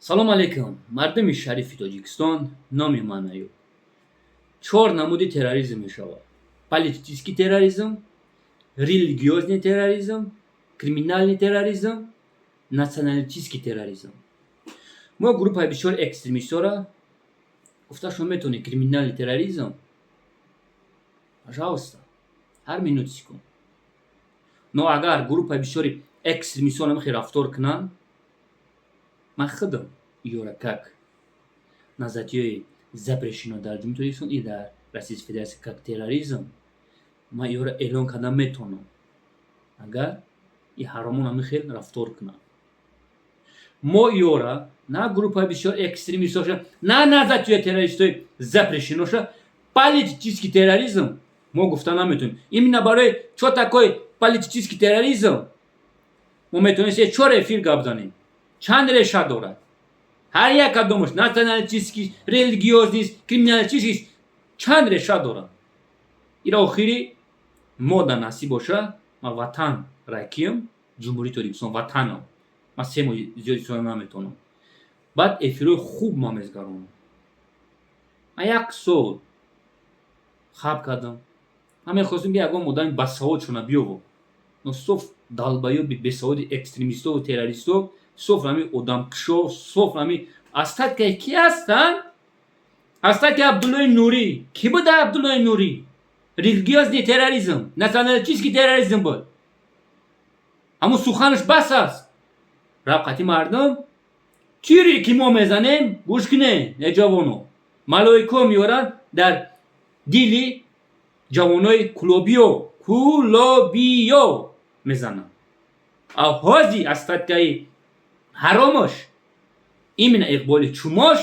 Салом алейкум, мардуми шарифи Тоҷикистон. Номи ман Аюб. Чор намуди терроризм мешавад: политический терроризм, религиозный терроризм, криминальный терроризм, националистический терроризм. Мо группаи бисёр экстремистора гуфта шумо метавонед криминальный терроризм, пожалуйста, ҳар минут, секунд. Но агар группаи бисёри экстремистҳо намехе рафтор кунанд, ман худам ёра как назатиёи запрещено дар Ҷумҳурии Тоҷикистон и дар Российской Федерация как терроризм, ман ёра эълон кардан метавонам, агар и ҳаромон ҳамин хел рафтор кунанд. Мо ёра на группаи бисёр экстремистҳоша, на назатиёи террористои запрещено ша политический терроризм мо гуфта наметавонем. Именно барои чо такой политический терроризм мо метавонем се чор эфир гап занем, чанд реша дорад ҳар як кадомаш, националистический, религиозный, криминалистический, чанд реша дорад. Ира охири мо да насиб боша, ман ватан ракиям, Ҷумҳурии Тоҷикистон ватанам. Ман 3 моҳ зиёд истода наметавонам. Баъд эфирҳои хуб ман мезгаронам. Ман як сол хаб кардам. Ман мехостем, ки ягон одами басавод шона биёво, но соф долбоёби бесаводи экстремистову террористо, соф ҳами одамкушо, соф ҳами остатка и ки ҳастанд, остатки Абдуллои Нурӣ. Кӣ буда Абдуллои Нурӣ? Религиозный терроризм, националистический терроризм буд. Ҳамун суханаш бас аст. Рафқати мардум чире ки мо мезанем, гӯш кунед, э ҷавоно, малоико меоранд дар дили ҷавонои кулобиё, кулобиё мезананд. Ҳози остатка и ҳаромаш именно Иқболи Чумош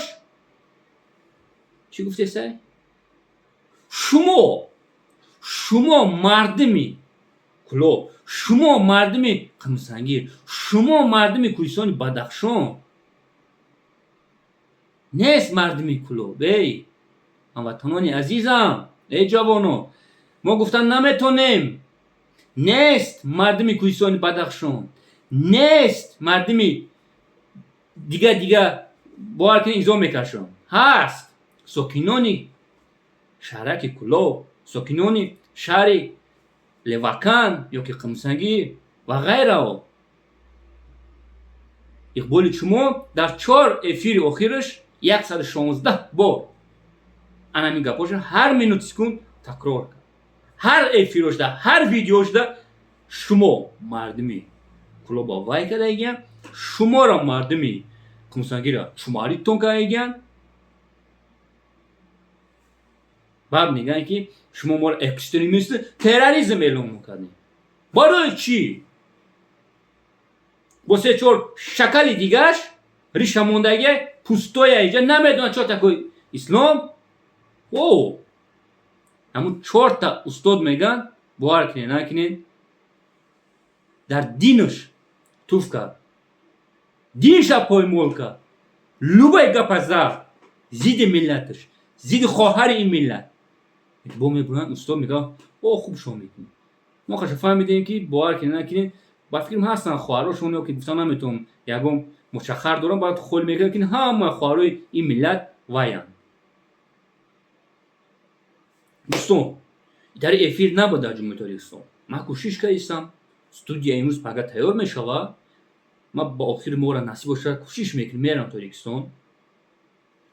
чӣ гуфтесай? Шумо мардуми Кулоб, шумо мардуми Қумсангир, шумо мардуми кӯҳистони Бадахшон нест, мардуми Кулоб, эй ҳамватанони азизам, эй ҷавоно, мо гуфтан наметонем. Нест мардуми кӯҳистони Бадахшон, нест мардуми дига дига, бовар кунед, изо мекашам, ҳаст сокинони шаҳраки Кулоб, сокинони шаҳри Левакан ёки Қумсангир ва ғайрао. Иқболи Чумо дар чор эфири охираш 116 бор анамин гапоша ҳар минут, секунд такрор кард, ҳар эфирошда, ҳар видеошда. Шумо мардуми Кулоба вай кардагиян, шуморо мардуми Қумсангира чумаритон кардагиян. Баъд мегӯянд, ки шумо моро экстремист, терроризм эълон кардем. Барои чӣ? Бо се чор шакали дигараш риша мондагия пустоя иҷа намедонад чо такой ислом. О ҳамун чорта устод мегӯянд, бовар кунед, накунед, дар динаш туф кард, динша поймол кард, любой гапа зад зидди миллаташ, зидди хоҳари ин миллат. Бо мебуранд, устод мегӯяд: «О, хуб шумо мекунед». Мо хаша фаҳмидем, ки бовар кунед, накунед, ба фикрам ҳастанд хоҳарошон, ки гуфта наметавонам, ягон мушаххар дорам, баъд хол мекунам, ки ҳама хоҳарои ин миллат ваянд. Дӯстон, дар эфир набуд дар Ҷумҳурии Тоҷикистон. Ман кӯшиш кардистам, студия имрӯз пага тайёр мешавад. Ман ба охири моҳра насиб бошад, кӯшиш мекунем, мерам Тоҷикистон,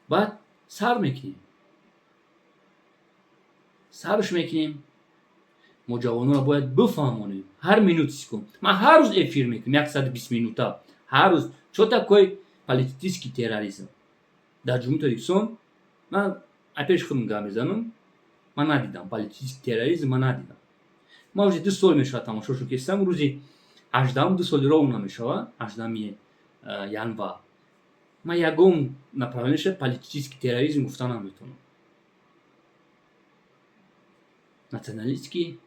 баъд сар мекунем, сарш мекунем. Мо ҷавононро бояд бифаҳмонем. Ҳар минут, секунд ман ҳар рӯз эфир мекунем, 120 минута ҳар рӯз. Чо такой политический терроризм дар Ҷумҳурии Тоҷикистон? Ман пеши худам гап мезанам, ман надидам политический терроризм, ман надидам. Ман уже 2 сол мешавад тамошошон кестам. Рӯзи 18-ум 2 соли ровно мешавад, 18-уми январ. Ман ягон направление ша политический терроризм гуфта наметавонам. Националистский,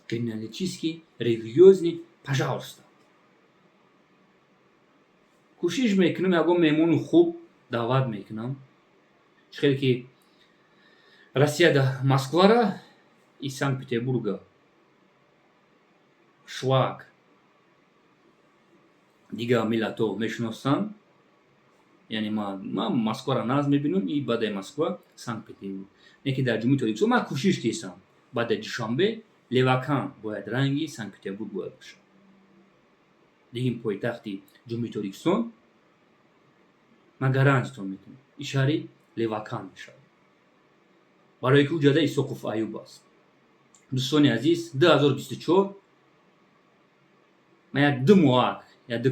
криминалистический, религиозный, пожалуйста. Кӯшиш мекунам, ягон меҳмони хуб даъват мекунам, чӣ хеле ки Россияда Москвара и Санкт Петербурга швак дигар миллатҳо мешиносанд. Яъне ман Москваро нағз мебинам и баъдаи Москва Санкт Петербург. Не ки дар Ҷумҳурии Тоҷикистон ман кӯшиш кесам, баъдаи Душанбе Левакант бояд ранги Санкт Петербург бояд бошад. Дигин пойтахти Ҷумҳурии Тоҷикистон, ман гарантитон метавонам, ин шаҳри Левакант мешавад, барое ки ӯ ҷада Исоқов Аюб аст. Дӯстони азиз, 2024 ман як ду моҳак як ду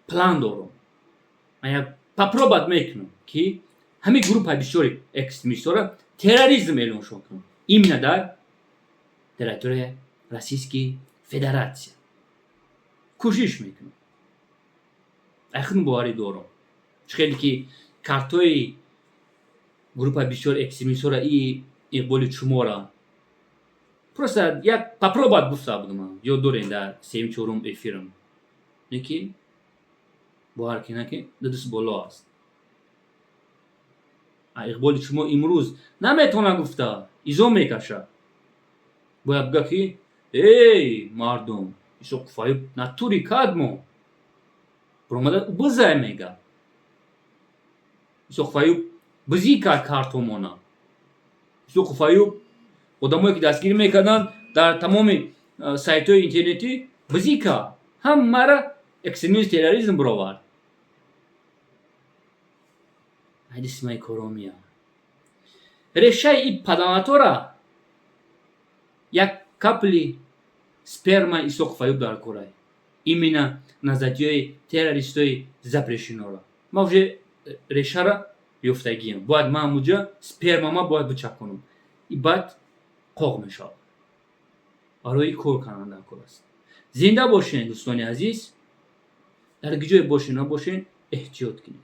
план дорам. Ман як попробовать мекунам, ки ҳамин группаи бисёри экстремистҳоро терроризм эълоншон кунам именно дар территория Российской Федерация. Кӯшиш мекунам, айхудм боварӣ дорам. Чӣ хеле ки картҳои группаи бисёри экстремистҳоро и Иқболи Чумора просто як попробовать гуфта будам, ёд дорем, дар сеюм, чорум эфирам, не ки бовар кина, ки дудус боло аст. Иқболи Чумо имрӯз наметавона гуфта, изо мекашад, бояд буга, ки эй мардум, Исоқов Аюб натури кадмо буромада бизай мега, Исоқов Аюб бизӣ кард картомона. Исоқов Аюб одамое ки дастгирӣ мекарданд, дар тамоми сайтҳои интернетӣ бизӣ кард, ҳамаро экстремизм, терроризм буровард. Ҳадисмаи коромия решаи и падаматора як капли сперма Исоқов Аюб дар корай, именно назатиёи террористои запрещено ра ман уже решара ёфтагиам. Бояд ман ҳамуҷа спермама бояд бичаконам и баъд қоқ мешавад. Барои кор кардан дар кор аст. Зинда бошен, дӯстони азиз. Дар ки ҷое бошен, набошен, эҳтиёт кунед.